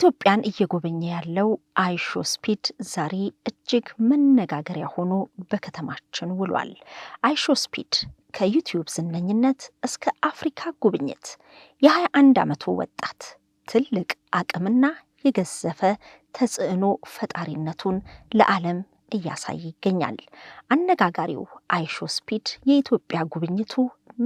ኢትዮጵያን እየጎበኘ ያለው አይሾ ስፒድ ዛሬ እጅግ መነጋገሪያ ሆኖ በከተማችን ውሏል። አይሾ ስፒድ ከዩቲዩብ ዝነኝነት እስከ አፍሪካ ጉብኝት፣ የ21 ዓመቱ ወጣት ትልቅ አቅምና የገዘፈ ተጽዕኖ ፈጣሪነቱን ለዓለም እያሳየ ይገኛል። አነጋጋሪው አይሾ ስፒድ የኢትዮጵያ ጉብኝቱ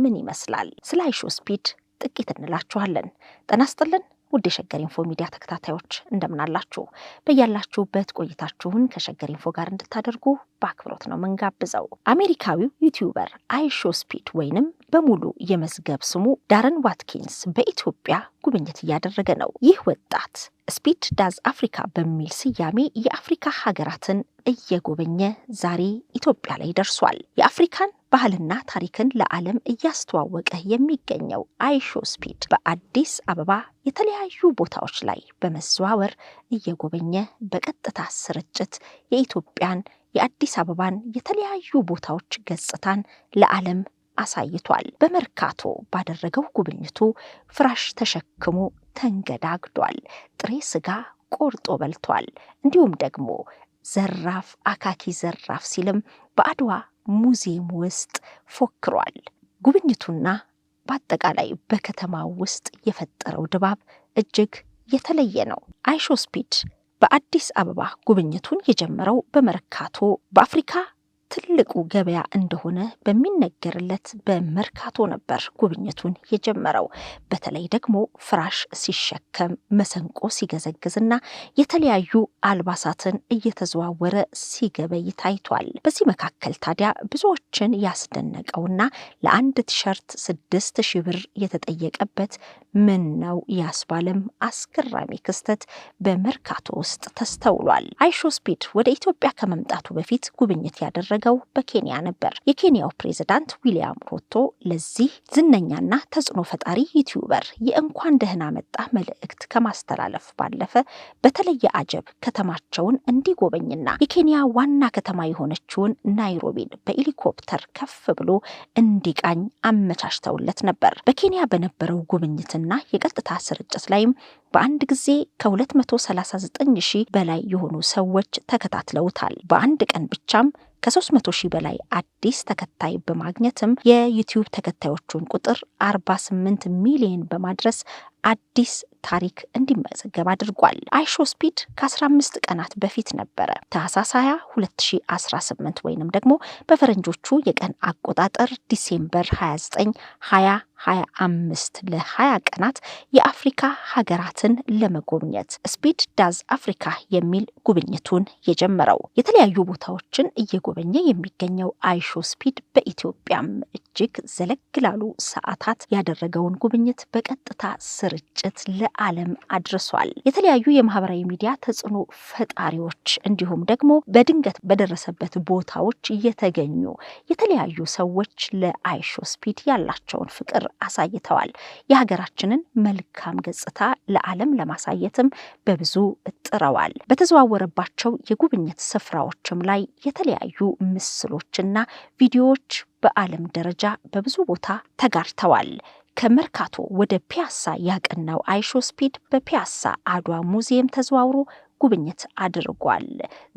ምን ይመስላል? ስለ አይሾ ስፒድ ጥቂት እንላችኋለን። ጤና ይስጥልን ውድ የሸገር ኢንፎ ሚዲያ ተከታታዮች፣ እንደምናላችሁ? በያላችሁበት ቆይታችሁን ከሸገር ኢንፎ ጋር እንድታደርጉ በአክብሮት ነው ምንጋብዘው። አሜሪካዊው ዩቲዩበር አይሾ ስፒድ ወይንም በሙሉ የመዝገብ ስሙ ዳረን ዋትኪንስ በኢትዮጵያ ጉብኝት እያደረገ ነው። ይህ ወጣት Speed Does Africa በሚል ስያሜ የአፍሪካ ሀገራትን እየጎበኘ ዛሬ ኢትዮጵያ ላይ ደርሷል። የአፍሪካን ባህልና ታሪክን ለዓለም እያስተዋወቀ የሚገኘው አይሾ ስፒድ በአዲስ አበባ የተለያዩ ቦታዎች ላይ በመዘዋወር እየጎበኘ በቀጥታ ስርጭት የኢትዮጵያን፣ የአዲስ አበባን የተለያዩ ቦታዎች ገጽታን ለዓለም አሳይቷል። በመርካቶ ባደረገው ጉብኝቱ ፍራሽ ተሸክሞ ተንገዳግዷል። ጥሬ ስጋ ቆርጦ በልቷል። እንዲሁም ደግሞ ዘራፍ አካኪ ዘራፍ ሲልም በአድዋ ሙዚየም ውስጥ ፎክሯል። ጉብኝቱና በአጠቃላይ በከተማው ውስጥ የፈጠረው ድባብ እጅግ የተለየ ነው። አይሾ ስፒድ በአዲስ አበባ ጉብኝቱን የጀመረው በመርካቶ፣ በአፍሪካ ትልቁ ገበያ እንደሆነ በሚነገርለት በመርካቶ ነበር ጉብኝቱን የጀመረው። በተለይ ደግሞ ፍራሽ ሲሸከም፣ መሰንቆ ሲገዘግዝና የተለያዩ አልባሳትን እየተዘዋወረ ሲገበይ ታይቷል። በዚህ መካከል ታዲያ ብዙዎችን ያስደነቀውና ለአንድ ቲሸርት 6000 ብር የተጠየቀበት ምን ነው ያስባለም አስገራሚ ክስተት በመርካቶ ውስጥ ተስተውሏል። አይሾ ስፒድ ወደ ኢትዮጵያ ከመምጣቱ በፊት ጉብኝት ያደረገው በኬንያ ነበር። የኬንያው ፕሬዝዳንት ዊሊያም ሩቶ ለዚህ ዝነኛና ተጽዕኖ ፈጣሪ ዩቲዩበር የእንኳን ደህና መጣ መልእክት ከማስተላለፍ ባለፈ በተለየ አጀብ ከተማቸውን እንዲጎበኝና የኬንያ ዋና ከተማ የሆነችውን ናይሮቢን በሄሊኮፕተር ከፍ ብሎ እንዲቃኝ አመቻችተውለት ነበር። በኬንያ በነበረው ጉብኝትና የቀጥታ ስርጭት ላይም በአንድ ጊዜ ከ239 ሺህ በላይ የሆኑ ሰዎች ተከታትለውታል። በአንድ ቀን ብቻም ከ300 ሺህ በላይ አዲስ ተከታይ በማግኘትም የዩቲዩብ ተከታዮቹን ቁጥር 48 ሚሊዮን በማድረስ አዲስ ታሪክ እንዲመዘገብ አድርጓል። አይሾ ስፒድ ከ15 ቀናት በፊት ነበረ ታህሳስ 20 2018 ወይንም ደግሞ በፈረንጆቹ የቀን አቆጣጠር December 29 2025 ለ20 ቀናት የአፍሪካ ሀገራትን ለመጎብኘት Speed Does Africa የሚል ጉብኝቱን የጀመረው። የተለያዩ ቦታዎችን እየጎበኘ የሚገኘው አይሾ ስፒድ በኢትዮጵያም እጅግ ዘለግ ላሉ ሰዓታት ያደረገውን ጉብኝት በቀጥታ ስርጭት ለዓለም አድርሷል። የተለያዩ የማህበራዊ ሚዲያ ተጽዕኖ ፈጣሪዎች እንዲሁም ደግሞ በድንገት በደረሰበት ቦታዎች የተገኙ የተለያዩ ሰዎች ለአይሾ ስፒድ ያላቸውን ፍቅር አሳይተዋል። የሀገራችንን መልካም ገጽታ ለዓለም ለማሳየትም በብዙ ጥረዋል። በተዘዋወረባቸው የጉብኝት ስፍራዎችም ላይ የተለያዩ ምስሎችና ቪዲዮዎች በዓለም ደረጃ በብዙ ቦታ ተጋርተዋል። ከመርካቶ ወደ ፒያሳ ያቀናው አይሾ ስፒድ በፒያሳ አድዋ ሙዚየም ተዘዋውሮ ጉብኝት አድርጓል።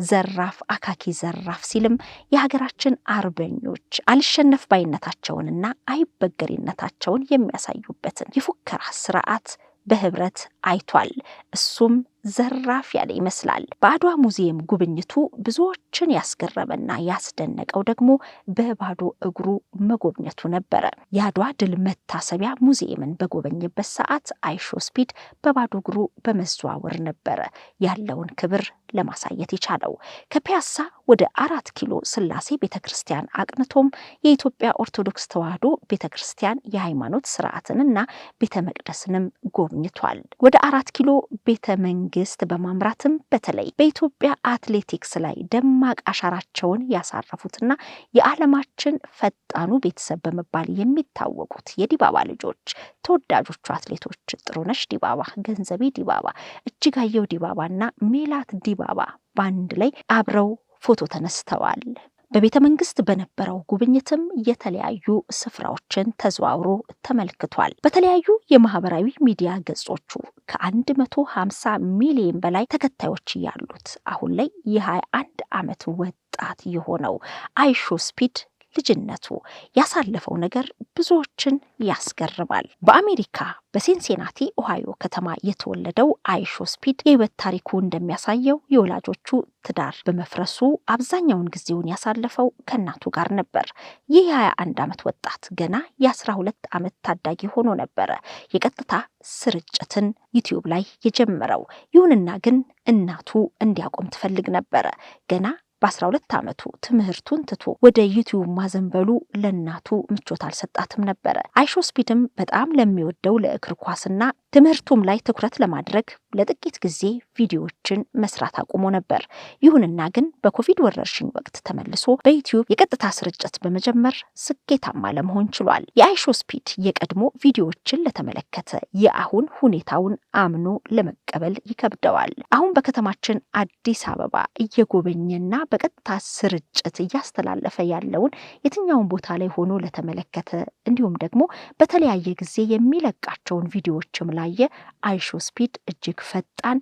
ዘራፍ አካኪ ዘራፍ ሲልም የሀገራችን አርበኞች አልሸነፍ ባይነታቸውንና አይበገሪነታቸውን የሚያሳዩበትን የፉከራ ስርዓት በህብረት አይቷል። እሱም ዘራፍ ያለ ይመስላል። በአድዋ ሙዚየም ጉብኝቱ ብዙዎችን ያስገረመና ያስደነቀው ደግሞ በባዶ እግሩ መጎብኘቱ ነበረ። የአድዋ ድል መታሰቢያ ሙዚየምን በጎበኘበት ሰዓት አይሾ ስፒድ በባዶ እግሩ በመዘዋወር ነበረ ያለውን ክብር ለማሳየት የቻለው። ከፒያሳ ወደ 4 ኪሎ ስላሴ ቤተ ክርስቲያን አቅንቶም የኢትዮጵያ ኦርቶዶክስ ተዋሕዶ ቤተ ክርስቲያን የሃይማኖት ስርዓትንና ቤተ መቅደስንም ጎብኝቷል። ወደ 4 ኪሎ ቤተ መንግስት በማምራትም በተለይ በኢትዮጵያ አትሌቲክስ ላይ ደማቅ አሻራቸውን ያሳረፉትና የዓለማችን ፈጣኑ ቤተሰብ በመባል የሚታወቁት የዲባባ ልጆች ተወዳጆቹ አትሌቶች ጥሩነሽ ዲባባ፣ ገንዘቤ ዲባባ፣ እጅጋየሁ ዲባባና ሜላት ዲባባ በአንድ ላይ አብረው ፎቶ ተነስተዋል። በቤተ መንግስት በነበረው ጉብኝትም የተለያዩ ስፍራዎችን ተዘዋውሮ ተመልክቷል። በተለያዩ የማህበራዊ ሚዲያ ገጾቹ ከ150 ሚሊዮን በላይ ተከታዮች ያሉት አሁን ላይ የ21 ዓመት ወጣት የሆነው አይሾ ስፒድ ልጅነቱ ያሳለፈው ነገር ብዙዎችን ያስገርማል። በአሜሪካ በሲንሲናቲ ኦሃዮ ከተማ የተወለደው አይሾ ስፒድ የህይወት ታሪኩ እንደሚያሳየው የወላጆቹ ትዳር በመፍረሱ አብዛኛውን ጊዜውን ያሳለፈው ከእናቱ ጋር ነበር። ይህ የ21 ዓመት ወጣት ገና የ12 ዓመት ታዳጊ ሆኖ ነበረ የቀጥታ ስርጭትን ዩቲዩብ ላይ የጀመረው። ይሁንና ግን እናቱ እንዲያቆም ትፈልግ ነበረ። ገና በ12 ዓመቱ ትምህርቱን ትቶ ወደ ዩቲዩብ ማዘንበሉ ለእናቱ ምቾት አልሰጣትም ነበረ። አይሾ ስፒድም በጣም ለሚወደው ለእግር ኳስና ትምህርቱም ላይ ትኩረት ለማድረግ ለጥቂት ጊዜ ቪዲዮዎችን መስራት አቁሞ ነበር። ይሁንና ግን በኮቪድ ወረርሽኝ ወቅት ተመልሶ በዩቲዩብ የቀጥታ ስርጭት በመጀመር ስኬታማ ለመሆን ችሏል። የአይሾ ስፒድ የቀድሞ ቪዲዮዎችን ለተመለከተ የአሁን ሁኔታውን አምኖ ለመቀበል ይከብደዋል። አሁን በከተማችን አዲስ አበባ እየጎበኘና በቀጥታ ስርጭት እያስተላለፈ ያለውን የትኛውን ቦታ ላይ ሆኖ ለተመለከተ እንዲሁም ደግሞ በተለያየ ጊዜ የሚለቃቸውን ቪዲዮዎችም ላየ አይሾ ስፒድ እጅግ ፈጣን፣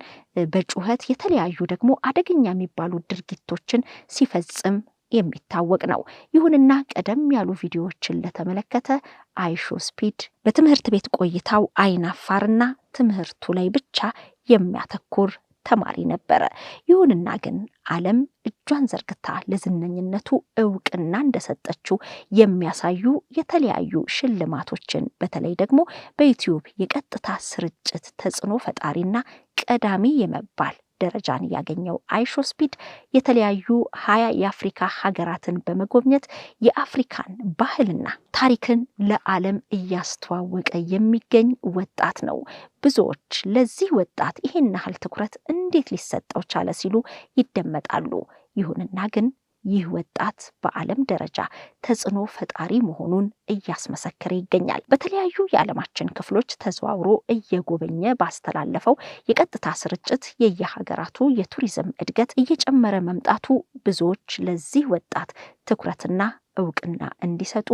በጩኸት የተለያዩ ደግሞ አደገኛ የሚባሉ ድርጊቶችን ሲፈጽም የሚታወቅ ነው። ይሁንና ቀደም ያሉ ቪዲዮዎችን ለተመለከተ አይሾ ስፒድ በትምህርት ቤት ቆይታው አይናፋርና ትምህርቱ ላይ ብቻ የሚያተኩር ተማሪ ነበረ። ይሁንና ግን ዓለም እጇን ዘርግታ ለዝነኝነቱ እውቅና እንደሰጠችው የሚያሳዩ የተለያዩ ሽልማቶችን በተለይ ደግሞ በዩቲዩብ የቀጥታ ስርጭት ተጽዕኖ ፈጣሪና ቀዳሚ የመባል ደረጃን ያገኘው አይሾ ስፒድ የተለያዩ 20 የአፍሪካ ሀገራትን በመጎብኘት የአፍሪካን ባህልና ታሪክን ለዓለም እያስተዋወቀ የሚገኝ ወጣት ነው። ብዙዎች ለዚህ ወጣት ይሄን ያህል ትኩረት እንዴት ሊሰጠው ቻለ ሲሉ ይደመጣሉ። ይሁንና ግን ይህ ወጣት በዓለም ደረጃ ተጽዕኖ ፈጣሪ መሆኑን እያስመሰከረ ይገኛል። በተለያዩ የዓለማችን ክፍሎች ተዘዋውሮ እየጎበኘ ባስተላለፈው የቀጥታ ስርጭት የየሀገራቱ የቱሪዝም እድገት እየጨመረ መምጣቱ ብዙዎች ለዚህ ወጣት ትኩረትና እውቅና እንዲሰጡ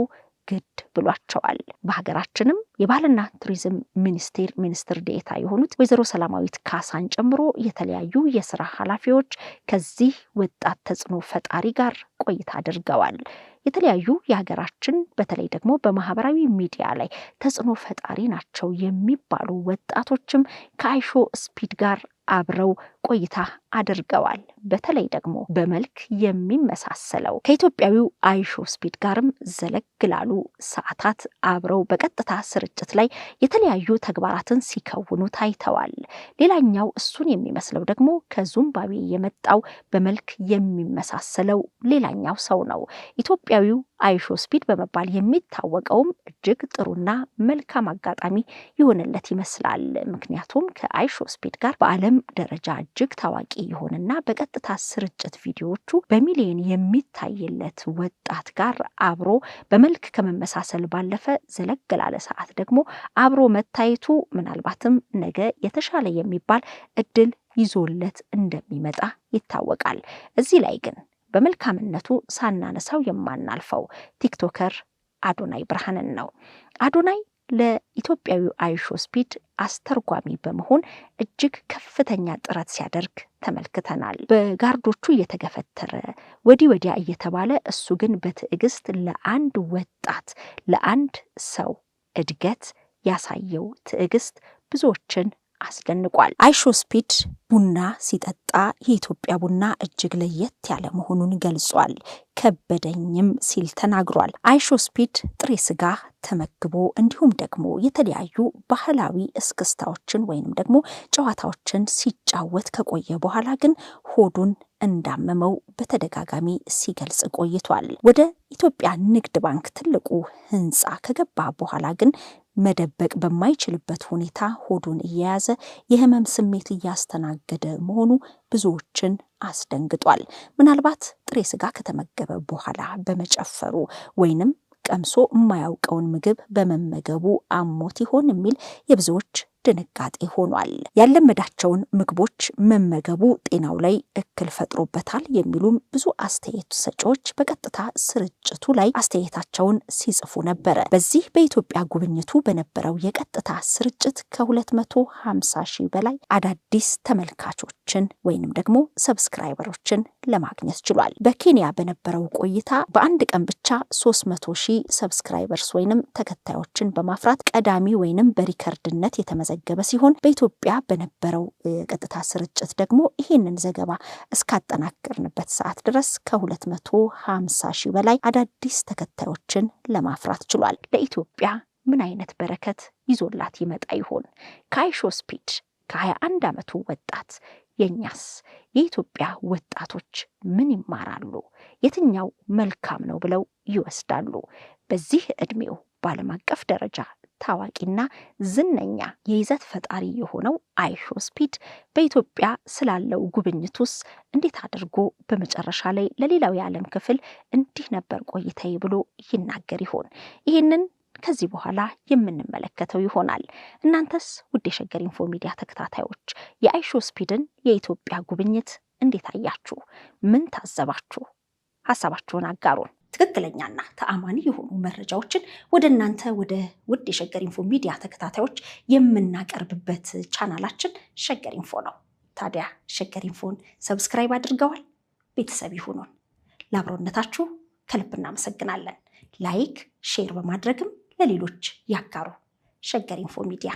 ግድ ብሏቸዋል። በሀገራችንም የባህልና ቱሪዝም ሚኒስቴር ሚኒስትር ዴኤታ የሆኑት ወይዘሮ ሰላማዊት ካሳን ጨምሮ የተለያዩ የስራ ኃላፊዎች ከዚህ ወጣት ተጽዕኖ ፈጣሪ ጋር ቆይታ አድርገዋል። የተለያዩ የሀገራችን በተለይ ደግሞ በማህበራዊ ሚዲያ ላይ ተጽዕኖ ፈጣሪ ናቸው የሚባሉ ወጣቶችም ከአይሾ ስፒድ ጋር አብረው ቆይታ አድርገዋል። በተለይ ደግሞ በመልክ የሚመሳሰለው ከኢትዮጵያዊው አይሾ ስፒድ ጋርም ዘለግ ላሉ ሰዓታት አብረው በቀጥታ ስርጭት ላይ የተለያዩ ተግባራትን ሲከውኑ ታይተዋል። ሌላኛው እሱን የሚመስለው ደግሞ ከዚምባብዌ የመጣው በመልክ የሚመሳሰለው ሌላኛው ሰው ነው። ኢትዮጵያዊው አይሾ ስፒድ በመባል የሚታወቀውም እጅግ ጥሩና መልካም አጋጣሚ የሆነለት ይመስላል። ምክንያቱም ከአይሾ ስፒድ ጋር በዓለም ደረጃ እጅግ ታዋቂ የሆነና በቀጥታ ስርጭት ቪዲዮዎቹ በሚሊዮን የሚታይለት ወጣት ጋር አብሮ በመልክ ከመመሳሰል ባለፈ ዘለግ ላለ ሰዓት ደግሞ አብሮ መታየቱ ምናልባትም ነገ የተሻለ የሚባል እድል ይዞለት እንደሚመጣ ይታወቃል። እዚህ ላይ ግን በመልካምነቱ ሳናነሳው የማናልፈው ቲክቶከር አዶናይ ብርሃንን ነው። አዶናይ ለኢትዮጵያዊው አይሾ ስፒድ አስተርጓሚ በመሆን እጅግ ከፍተኛ ጥረት ሲያደርግ ተመልክተናል። በጋርዶቹ እየተገፈተረ ወዲህ ወዲያ እየተባለ እሱ ግን በትዕግስት ለአንድ ወጣት ለአንድ ሰው እድገት ያሳየው ትዕግስት ብዙዎችን አስደንቋል። አይሾ ስፒድ ቡና ሲጠጣ የኢትዮጵያ ቡና እጅግ ለየት ያለ መሆኑን ገልጿል። ከበደኝም ሲል ተናግሯል። አይሾ ስፒድ ጥሬ ስጋ ተመግቦ እንዲሁም ደግሞ የተለያዩ ባህላዊ እስክስታዎችን ወይንም ደግሞ ጨዋታዎችን ሲጫወት ከቆየ በኋላ ግን ሆዱን እንዳመመው በተደጋጋሚ ሲገልጽ ቆይቷል። ወደ ኢትዮጵያ ንግድ ባንክ ትልቁ ሕንፃ ከገባ በኋላ ግን መደበቅ በማይችልበት ሁኔታ ሆዱን እየያዘ የህመም ስሜት እያስተናገደ መሆኑ ብዙዎችን አስደንግጧል። ምናልባት ጥሬ ስጋ ከተመገበ በኋላ በመጨፈሩ ወይንም ቀምሶ የማያውቀውን ምግብ በመመገቡ አሞት ይሆን የሚል የብዙዎች ድንጋጤ ሆኗል። ያለመዳቸውን ምግቦች መመገቡ ጤናው ላይ እክል ፈጥሮበታል የሚሉም ብዙ አስተያየት ሰጪዎች በቀጥታ ስርጭቱ ላይ አስተያየታቸውን ሲጽፉ ነበረ። በዚህ በኢትዮጵያ ጉብኝቱ በነበረው የቀጥታ ስርጭት ከ250 ሺህ በላይ አዳዲስ ተመልካቾችን ወይንም ደግሞ subscriber ኦችን ለማግኘት ችሏል። በኬንያ በነበረው ቆይታ በአንድ ቀን ብቻ 300 ሺህ subscribers ወይንም ተከታዮችን በማፍራት ቀዳሚ ወይንም በሪከርድነት የተመዘገበ ሲሆን፣ በኢትዮጵያ በነበረው የቀጥታ ስርጭት ደግሞ ይህንን ዘገባ እስካጠናከርንበት ሰዓት ድረስ ከ250 ሺህ በላይ አዳዲስ ተከታዮችን ለማፍራት ችሏል። ለኢትዮጵያ ምን አይነት በረከት ይዞላት ይመጣ ይሆን? ከአይሾ ስፒድ፣ ከ21 ዓመቱ ወጣት የኛስ የኢትዮጵያ ወጣቶች ምን ይማራሉ? የትኛው መልካም ነው ብለው ይወስዳሉ? በዚህ ዕድሜው በዓለም አቀፍ ደረጃ ታዋቂና ዝነኛ የይዘት ፈጣሪ የሆነው አይሾ ስፒድ በኢትዮጵያ ስላለው ጉብኝቱስ እንዴት አድርጎ በመጨረሻ ላይ ለሌላው የዓለም ክፍል እንዲህ ነበር ቆይታዬ ብሎ ይናገር ይሆን? ይህንን ከዚህ በኋላ የምንመለከተው ይሆናል። እናንተስ ውድ የሸገር ኢንፎ ሚዲያ ተከታታዮች የአይሾ ስፒድን የኢትዮጵያ ጉብኝት እንዴት አያችሁ? ምን ታዘባችሁ? ሀሳባችሁን አጋሩን። ትክክለኛና ተአማኒ የሆኑ መረጃዎችን ወደ እናንተ፣ ወደ ውድ የሸገር ኢንፎ ሚዲያ ተከታታዮች የምናቀርብበት ቻናላችን ሸገር ኢንፎ ነው። ታዲያ ሸገር ኢንፎን subscribe አድርገዋል? ቤተሰብ ይሁኑን። ለአብሮነታችሁ ከልብ እናመሰግናለን። Like፣ share በማድረግም ለሌሎች ያጋሩ። ሸገር ኢንፎ ሚዲያ።